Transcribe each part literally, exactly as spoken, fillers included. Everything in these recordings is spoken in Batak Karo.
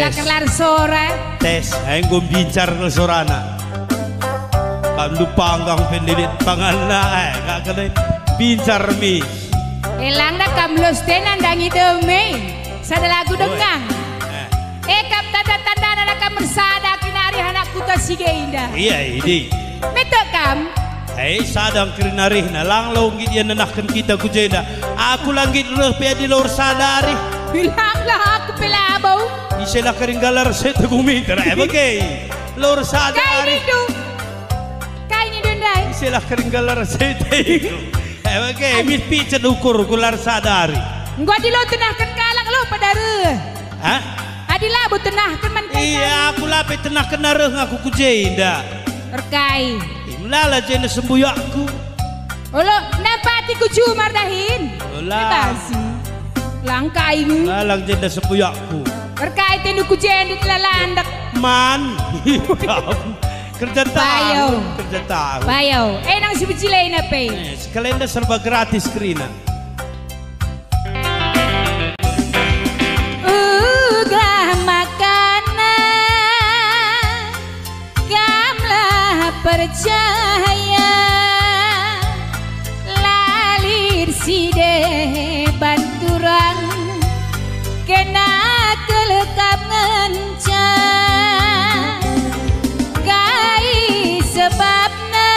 Kelar sora. Tes, enggo bincar sorana. Kam lupa anggang pendidik panganna, eh, gak kena bincar mi. Elangna kam los tena ndangi deme. Sada lagu Oe. dengang. Eh. Eh, kam tanda-tandana kam ersada kin arih anak kuta si enda. Iya, idi. Metok kam? Eh, sada kerina arihna, lang lo nggit ia nenahken kita ku jenda. Aku la nggit reh pe adi la ersada arih. Bilanglah aku pe labo. Iselah kering galar sete gumi, tera, eh, bage. La ersada Kai arih. nindu? Kai nindu ndai? Iselah kering galar sete. Eh, bage, mis picet ukur ku la ersada arih. Enggo adi la tenahken kalak lo pada reh. Hah? Adi labo tenahken man kai Iya, aku la pe tenahken reh aku ku jenda. Erkai. Melala jenda sembuyakku. Olo, nampati ku jumar dahin. Ola. Bebasi. Langkai nge. Lalang jenda sembuyakku. Erkai tendu ku jenda la landek. Man. Kerja Payo. tahun, kerja tahun. Payo. Eh, nang si becilena pe. Eh, sekalian dah serba gratis kerina. Uga makana kamlah percaya, la lit si deban turang kena kelekap ngenca. Kai sebabna?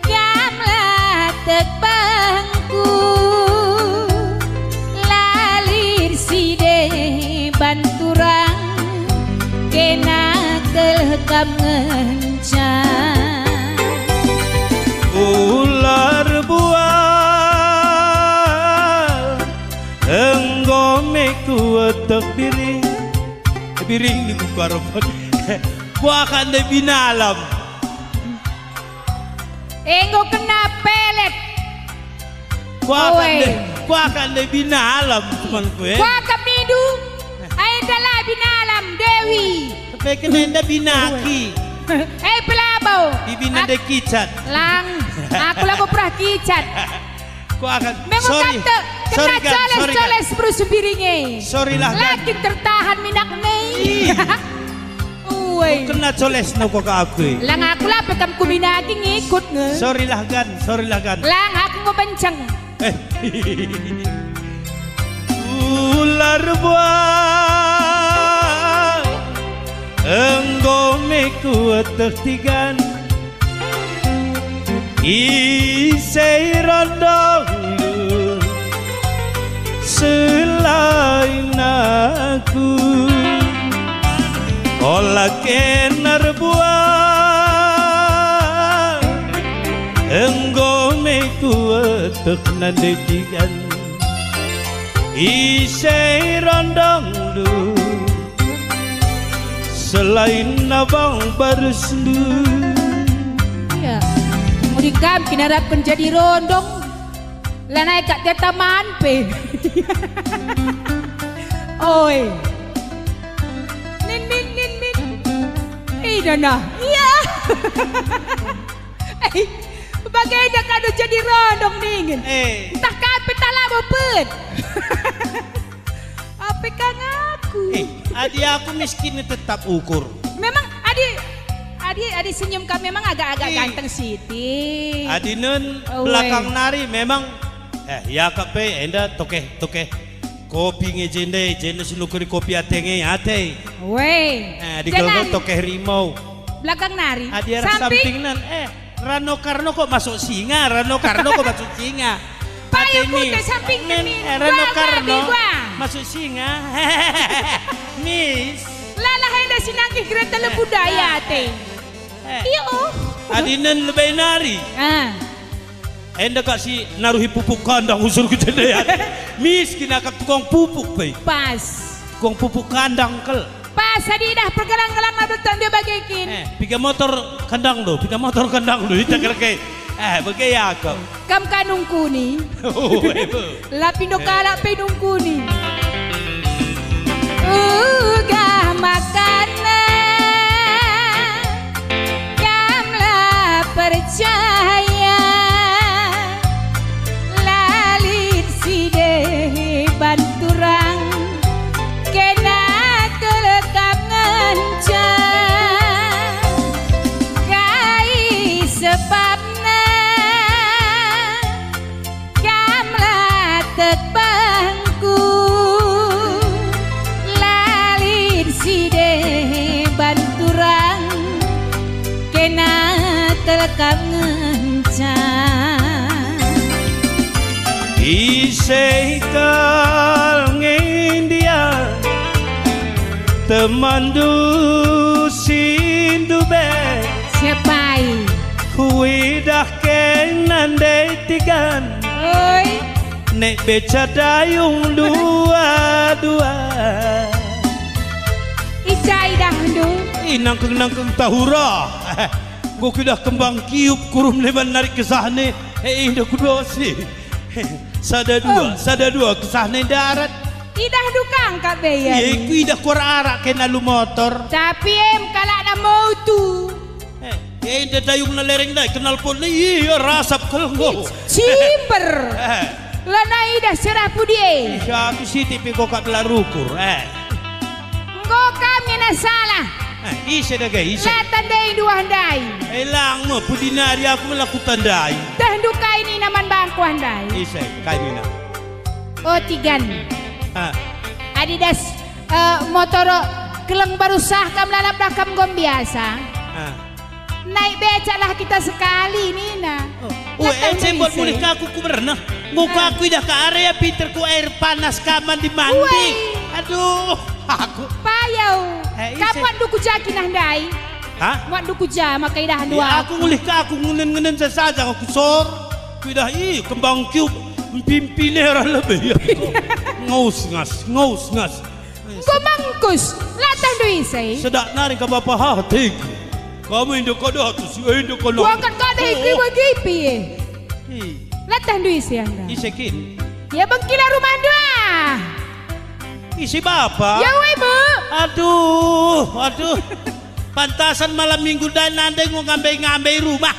Kam la tek bangku, la lit si deban turang, kena kal kam ngenca. Ular buah enggo me kueteh biring, biring ningku ku arep. Kuakap ndai binalam. Enggo kena pelet. Kuakap Oe. ndai, kuakap ndai binalam temanku, eh. Kuakap nindu, ai enda la binalam, Dewi. Tapi kena enda binaki. Eh, pelabo. Bibina Ak- ndai kicat. Lang, aku labo pernah kicat. Kuakap. Memang Sorry. kata, kena Sorry, Gan. Sorry, Gan. coles-coles beru sembiring, eh. Sorry lah, Gan. Lakin tertahan minak nih. Ih. Uwe. Kena coles no kok aku. Lang aku lah pe kam kumina agi ngikut nge. Sorry lah, Gan, sorry lah, Gan. Lang aku enggo benceng. Eh. Ular buah enggo me kueteh tigan. Ise rondongndu selain aku? Ola kena erbuah, enggo me kueteh nande tigan. Ise rondongndu selain abang baresndu. Iya. Mudi kam kinarapken jadi rondong, lanai kak dia taman pe. Oi. Nin, nin, nin, nin. Ih, Dana. Iya. Eh, bagenda kadu jadi rondong ningen. Eh. Ntah ka pe ntah labo pet. Ape ka ngaku? Eh, adi aku miskin tetap ukur. Memang adi, adi, adi senyum ka memang agak-agak Eh. ganteng siti. Adi nun Oh, belakang weh. nari memang, eh, ya ka pe enda tokeh, tokeh. Kopi nge jenda, jenda si nukuri kopi ate nge ate. Weh. Eh, di Jangan. Gelgel tokeh rimau. Belakang nari. Adi arah Samping. samping nan, eh, Rano Karno kok masuk singa, Rano Karno kok masuk singa. Payo Ate kuta Miss. samping Nen, kening. eh, Rano Gua, gua, Karno gua. masuk singa. Miss. Lalah enda si nangkih kereta lembu Eh, daya eh, ate. eh. Iyo. Adi nen lebe nari. Ah. Enda kak si naruhi pupuk kandang usur ku jenda ya. Miskin akap tukang pupuk pe. Pas. Tukang pupuk kandang kal. Pas adi idah pergelang-gelangna beton dia bage kin. Eh, piga motor kandang do, piga motor kandang do, ita kerke. Eh, bage ya kau. Kam ka nungkuni. Oh, eh, bu. Lapindo kalak pe nungkuni. Uga makana kam la percaya, la lit si deban turang, Si deban turang, kena telkam ngenca. Ise kal nge ndia temanndu si ndube? Siapai? Kuidah kena ndai tigan. Oi. Nek beca dayung dua-dua. Ica idahndu? Ih, nangkeng-nangkeng tahura. Enggo kuidah kembang kiup kurum leman narik kesahna. He, indah kudosi. Sada dua, oh, sada dua kesahna ndarat. Idahndu kang kap be ia. Iya, kuidah kuarak-arak kena alu motor. Tapi em kalakna motu. Eh, enda dayungna lereng ndai, kenalpotna, iya, rasap kal enggo. Cimber. Eh. Lanai idah serah pudi e. Ih, aku sitik pe kok kap la rukur, eh. Enggo kam nina salah. Eh, ise dage, ise? La tandai duah ndai. Eh, lang me, pudi nari aku me la kutandai. Tehndu kai nina man bangku ndai. Ise, kai nina? Oh, tigan. Ah. Adidas, eh, motor keleng baru sah kam lalap dah kam nggom biasa. Ah. Naik becak lah kita sekali, nina. Oh, oh, eh, cembot mulih ka aku ku berneh. Enggo ka aku idah ka area pinter ku air panas ka mandi-mandi. Uai. Aduh, aku. Payau. Eh, ise. Kapan duku jaki nah ndai? Hah? Muat duku ja maka idahndu aku. Ya, aku mulih ka aku ngenen-ngenen saja aku sor. Kuidah, ih, kembang kiup, mpi-mpi nera lebih, ya. Ngaus ngas, ngaus ngas. Enggo mengkus, la tehndu ise. Sedak nari ka bapa hati. Kami enda kada atus, enda kada. Buangkan kada. Oh, ikri oh. Bagi pi. Ih. La tehndu ise enda. Ise kin? Ya bengkila rumahndu ah. Ise bapa? Ya we me. Aduh, aduh. Pantasan malam minggu ndai nande enggo ngambe-ngambe rumah.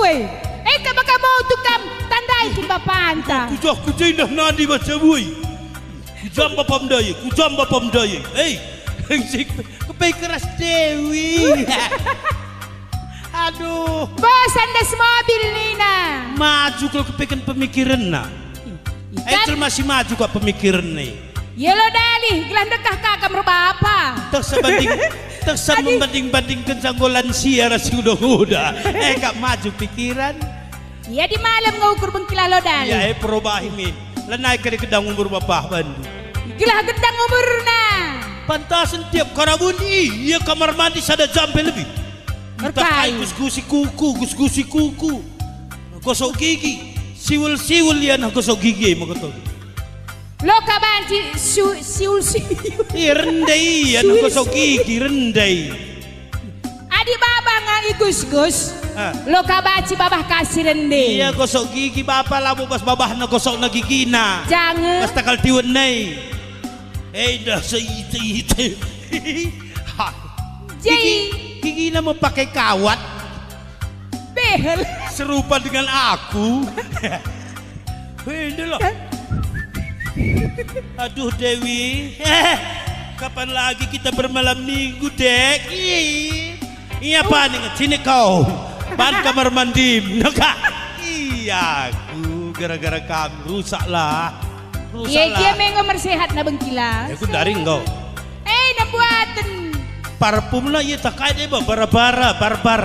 Ue, eka maka motu kam tandai kin bapanta. Kujah kuja indah nadi baca bui. Kujam bapam ndai, kujam bapam ndai. Hei, kepe keras Dewi. Aduh. Bosan das mobil nina. Maju kal kepeken pemikirenna. Eh, ikan. Jelma si maju kap pemikirenna. Ia lo dalih, gelah ndekah ka kam ro bapa. Teh sebanding, teh se membanding-bandingken sanggo lansia ras si uda-uda. Eh, kap maju pikiran. Ia di malem nge ukur bengkilah lo dalih. Ia, eh, perubahi min. Lanai kade gedang umur bapa bandu. Gelah gedang umurna. Pantasen tiap karabun, ia kamar mandi sada jam pe lebih. Itakai. Erkai. Gusgusi kuku, gusgusi kuku. Gosok gigi. Siwel-siwel ia nah gosok gigi e maka to. Loka banci su-, siul-siul. Iya, rende ia, nah, gosok gigi, rende. Adi babah nga igus-gus, ah, loka banci babah kasi rende. Iya, gosok gigi bapa labo bas babahna gosokna gigina. Jange. Bas takal tiwen nai. Eh, dah, se-, se-, se-, ha. Jadi. Gigi, gigina me pakai kawat. Behel. Serupa dengan aku. Hei, ndelok. Aduh, Dewi. Eh, kapan lagi kita bermalam minggu, Dek? Ih. Iya, paning sini kau. Ban kamar mandim. Neka. Iya, aku gara-gara kamu rusaklah. Rusaklah. Iya, dia menggo mersehat na bengkila. Ya, aku daring kau. Eh, nembuaten. Parfumna ia tak kai deba, bara-bara, barbar.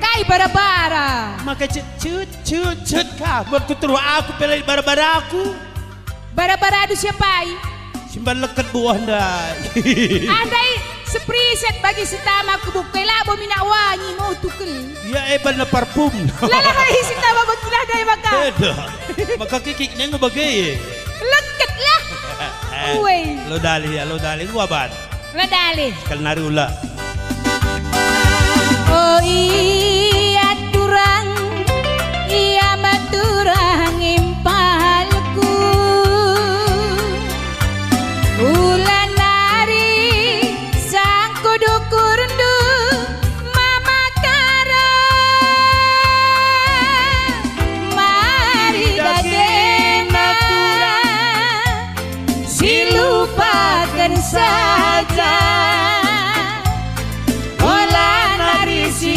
Kai bara-bara? Maka cut, cut, cut, cut ka. Buat ku teruh aku pelai bara-bara aku. Bara-bara adu siapai? Simban leket buah ndai. Andai sepriset bagi sitama ku bukai labo minyak wangi mau tukel. Ia eban na parfum. Lalahai sitama bagi lah dai maka. Eda. Maka kikik nengo bage. Leket lah. Uwe. Lo dalih ya, lo dalih. Gua ban. Lo dalih. Sekali nari ula. Oh iya turang, iya me turang impalku. Ula nari sangku dukurndu Mama Kara. Mari dagena turang. Silupaken saja, ola nari si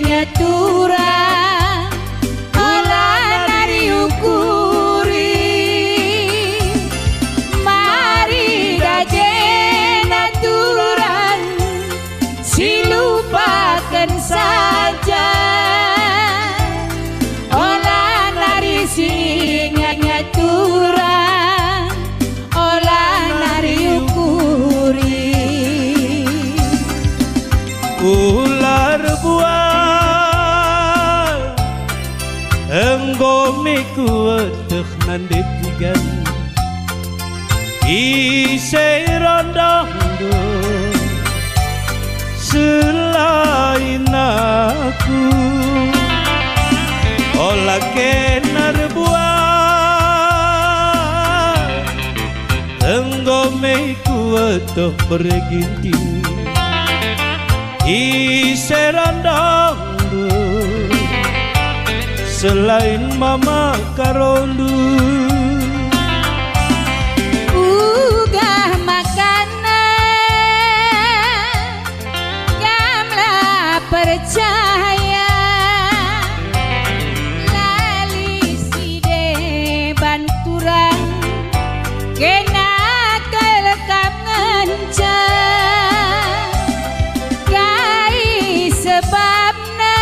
inget turang, ola nari ukuri. Mari Kueteh nande tigan ise rondongndu selain aku. Ola kena erbuah, enggo me kueteh perginting. Ise rondongndu selain Mama Karondu? Uga makana kam la percaya, la lit si deban turang, kena kal kam ngenca. Kai sebabna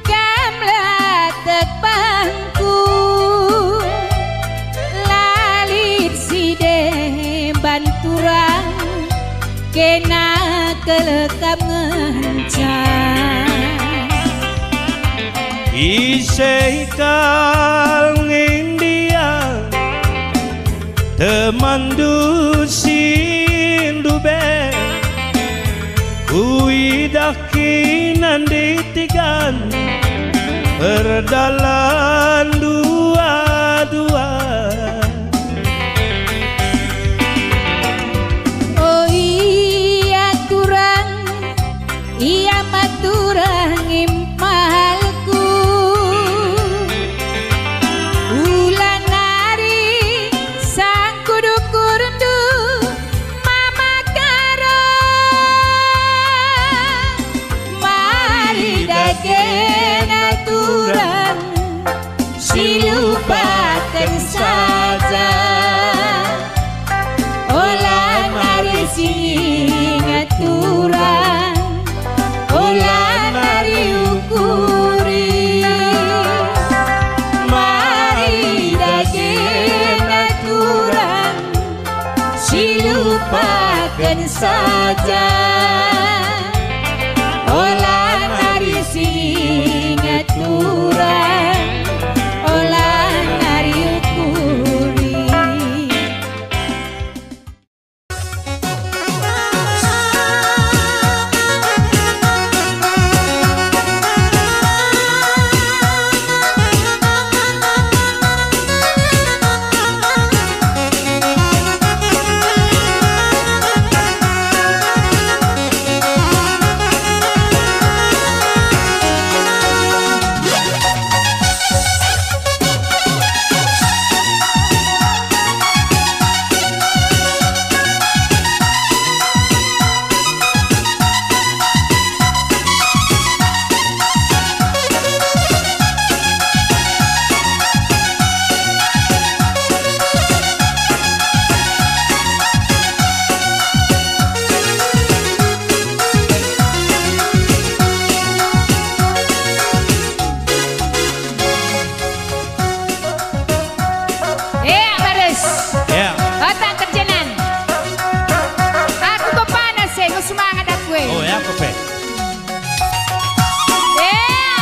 kam la tek bangku? La lit si deban turang, kena kal kam ngenca. Ise kal nge ndia temanndu si ndube? Kuidah kin nande tigan erdalan dua-dua. O ia turang, ia ma turang impalku. Ula nari sangkut ukurndu, Mama Karo, mari dage aturan si lupaken saja. Ola nari si inget turang, ola nari ukuri. Mari dage aturan si lupaken saja. Ola nari si inget turang, ola nari ukuri. Ea, Barus. Ea. Otak kerjanan. Aku ko panas e, enggo semangat aku e. Oh, ya, aku pe. Ea.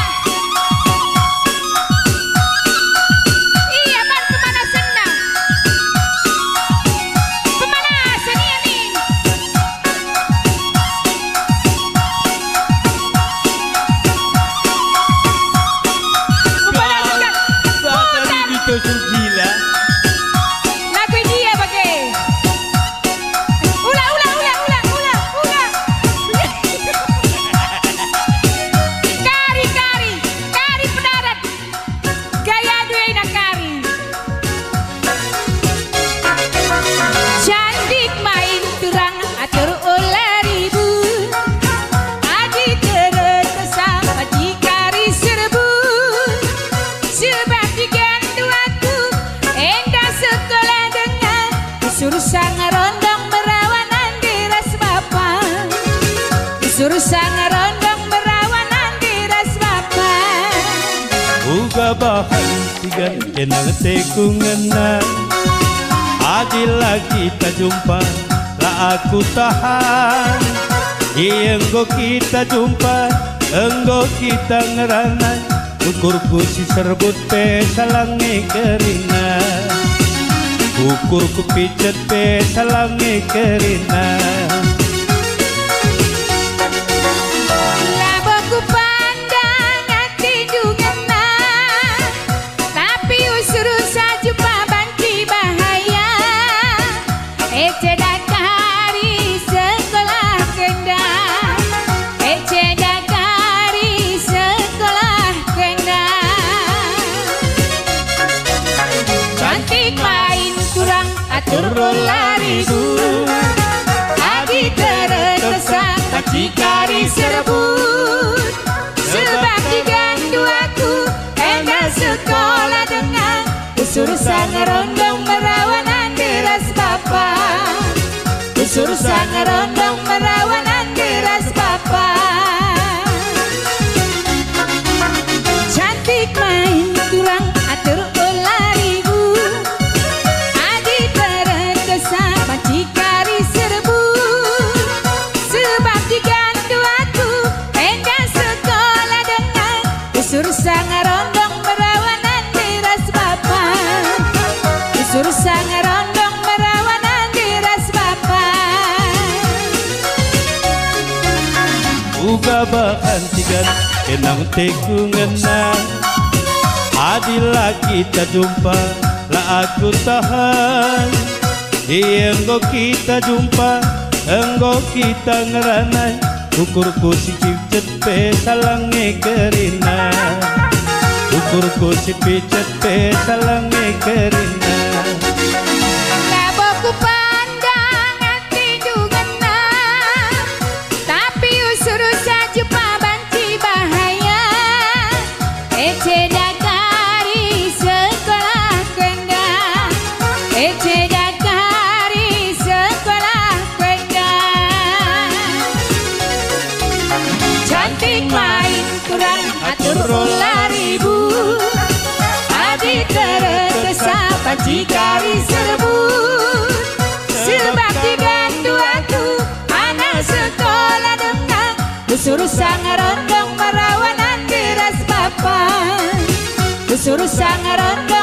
Ia, ban pemanasenna. Pemanasen ia nih. Upa lagu kan? Putar. Lagu dia bage. Ula, ula, ula, ula, ula, ula. Kari, kari, kari pedarat. Gaya duena kari. Cantik main turang atur ola ribut. Adi terkesah aji kari serbu. Sebab tigan duaku enda sekolah denga. Disuruh sanga rondong merawa nande ras bapa. Disuruh sanga rondong merawa nande ras bapa. Uga bahan tigan kena ateku ngena. Adi la kita jumpa, la aku tahan. Enggo kita jumpa, enggo kita ngerana. Ukurku si serbut pe salangi kerina. Ukurku picet pe salangi kerina. Labo kupandang atendu ngena, tapi usursa jumpa banci bahaya. Ece dakari sekolah kenda, ece dakari sekolah kenda. Cantik main kurang atur ola ribut. Adi terkesa pacikari serbut. Sebab digandu aku enda sekolah denga. Usursa ngerondong merawanan deras bapa. Usursa ngerondong merawanan deras bapa. Cantik main kurang atur ola ribut. Adi terkesa pacikari serbut. Sebab digandu aku enda sekolah denga. Usursa ngerondong merawanan deras bapa. Usursa ngerondong merawanan deras bapa. Uga bahan tigan enang teku ngena. Adi la kita jumpa, la aku tahan. Enggo kita jumpa, enggo kita ngeranai. Ukurku si picet pe salangi kerina. Ukurku si picet pe salangi kerina. Labo kupandang atendu ngena, tapi usursa jumpa banci bahaya. Ece dakari sekolah kenda, ece dakari sekolah kenda. Cantik main kurang atur ola ribut. Adi terkesa pacikari serbut. Sebab digandu aku anak sekolah denga. Usursa ngerondong merawanan deras bapa. Usursa ngerondong